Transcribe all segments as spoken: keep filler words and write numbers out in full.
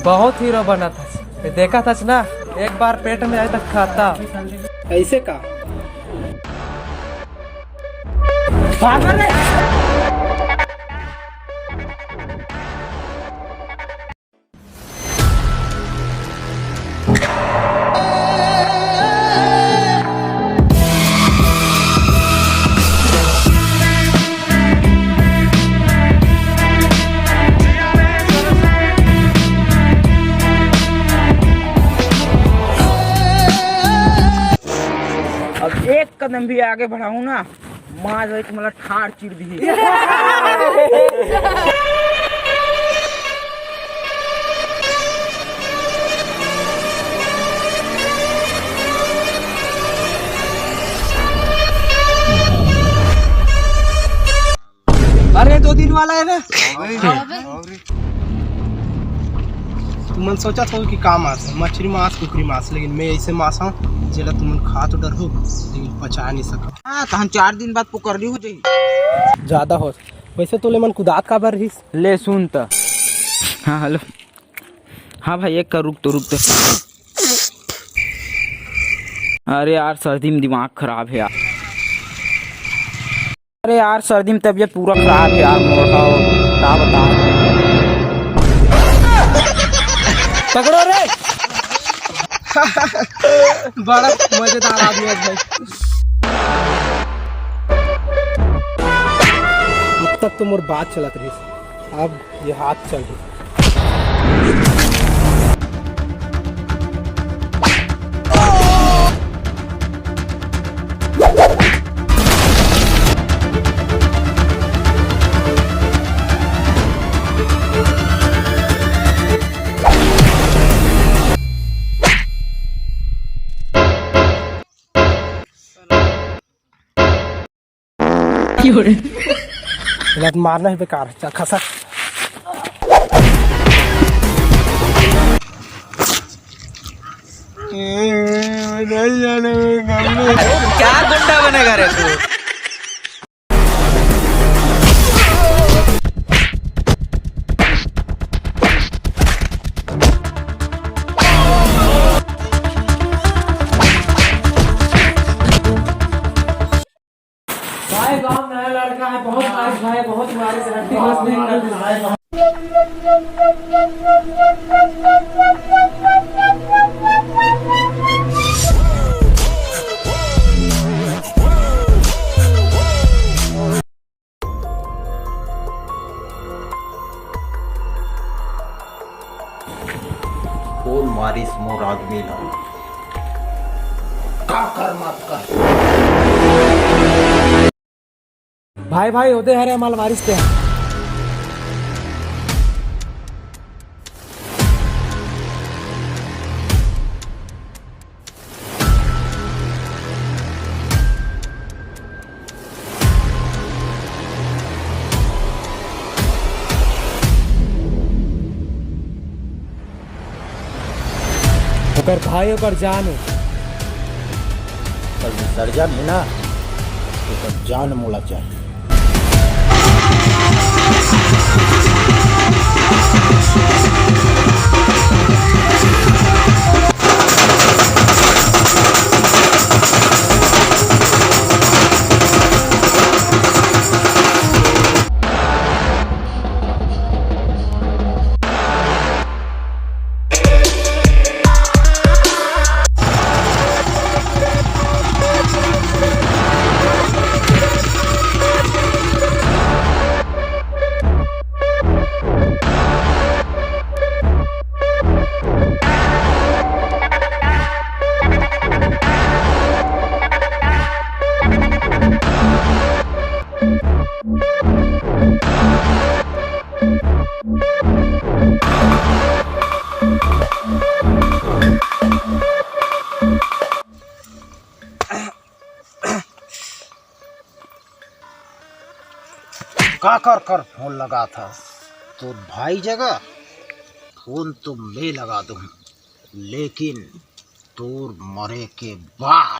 बहुत हीरो बनत हस। ये देखत हस ना, एक बार पेट में आए तक खाता। ऐसे का? अब एक कदम भी आगे बढ़ाऊं ना, मार एक मला ठाड़ चिर दी। अरे, दो दिन वाला है ना। तुमन सोचत हो कि का मांस है, मछली मांस, कुकरी मांस, लेकिन मैं ऐसे मांस हूँ जेला तुमन खा तो डर हो, लेकिन पचा नहीं सको। हाँ, तो हम चार दिन बाद पुकरली हो जाई। ज्यादा हो। वैसे तो ले मन कुदात काबर रहिस? ले सुन त। हाँ, हेलो। हाँ भाई, एक कर, रुक तो, रुक तो। अरे यार, सर्दी में दिमाग खराब है यार। अरे यार, सर्दी में तबीयत पूरा खराब है यार, मोटा हो, क्या बताऊं। पकड़ो रे। बड़ा मजेदार आदमी है भाई। अब तक तो मोर बात चलत रही, अब ये हाथ चल रही। इलाज मारना ही बेकार है, चल खसा। क्या गुंडा बनेगा रे तू? भाई, गांव नया लड़का है, बहुत नाइस भाई, बहुत मारे से रखते हैं, बस नहीं करते भाई। कोन मारिस मोर आदमी ला? का कर मत कर। भाई, भाई, ओदे हरे माल मारिस ते। ओकर भाई ओकर जान हे। ओकर विसर्जन हे ना, ओकर जान मोला चाही। का कर कर फोन लगाथस? तोर भाई जगह फोन तो मैं लगा दूं, लेकिन तोर मरे के बाद।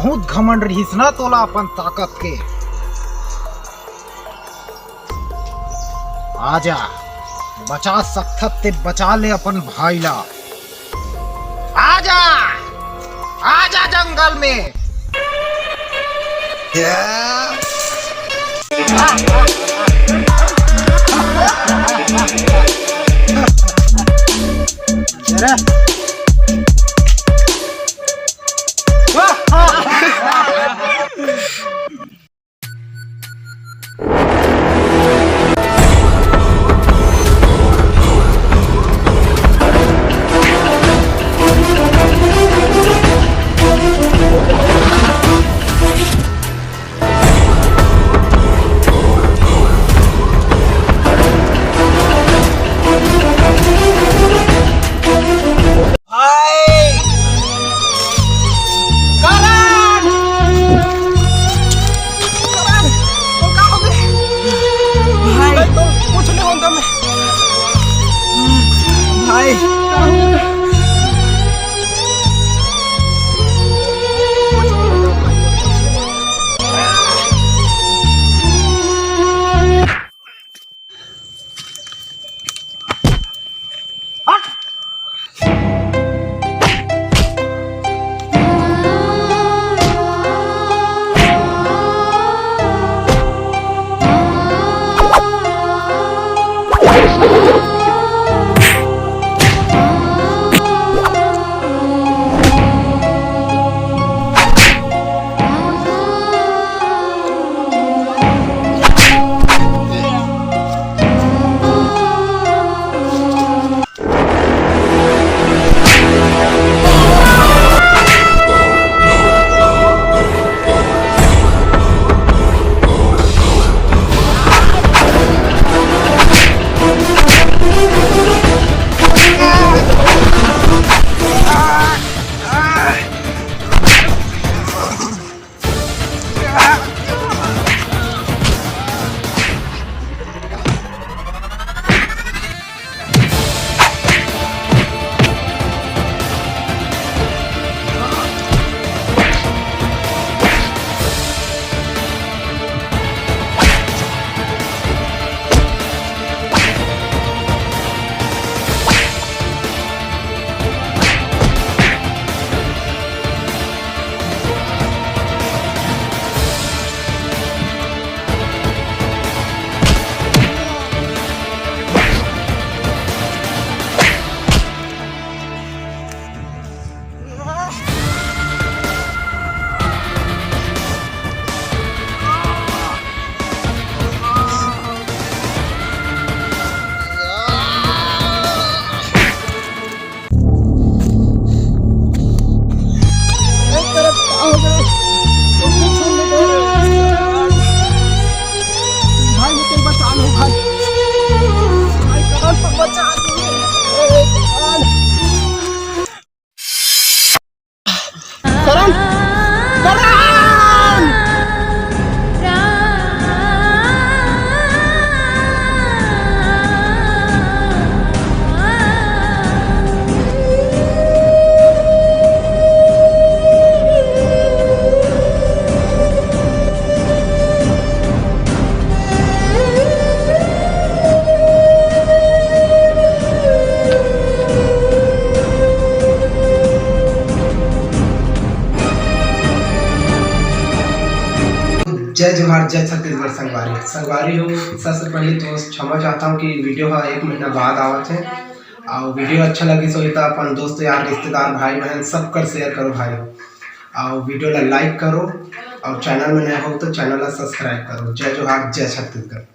बहुत घमंड रहिस ना तोला अपन ताकत के। आजा, बचा सकथस ते बचा ले अपन भाई ला। आजा, आजा जंगल में। भाई! करण! करण! वो का हो गए? भाई! नहीं तो कुछ नहीं होता मैं। भाई! भाई, मैं तेरे बचा लूं भाई। भाई, करण, तू बचा लूं। ए, करण। करण! करण! जय जोहार, जय छत्तीसगढ़ संगवारी। संगवारी हो, सबसे पहले तो क्षमा चाहता हूँ कि वीडियो हा एक महीना बाद आवत है। और वीडियो अच्छा लगिस होही तो अपन दोस्त यार, रिश्तेदार, भाई बहन सब कर शेयर करो भाई। और वीडियो ला लाइक करो और चैनल में नया हो तो चैनल ला सब्सक्राइब करो। जय जोहार, जय छत्तीसगढ़।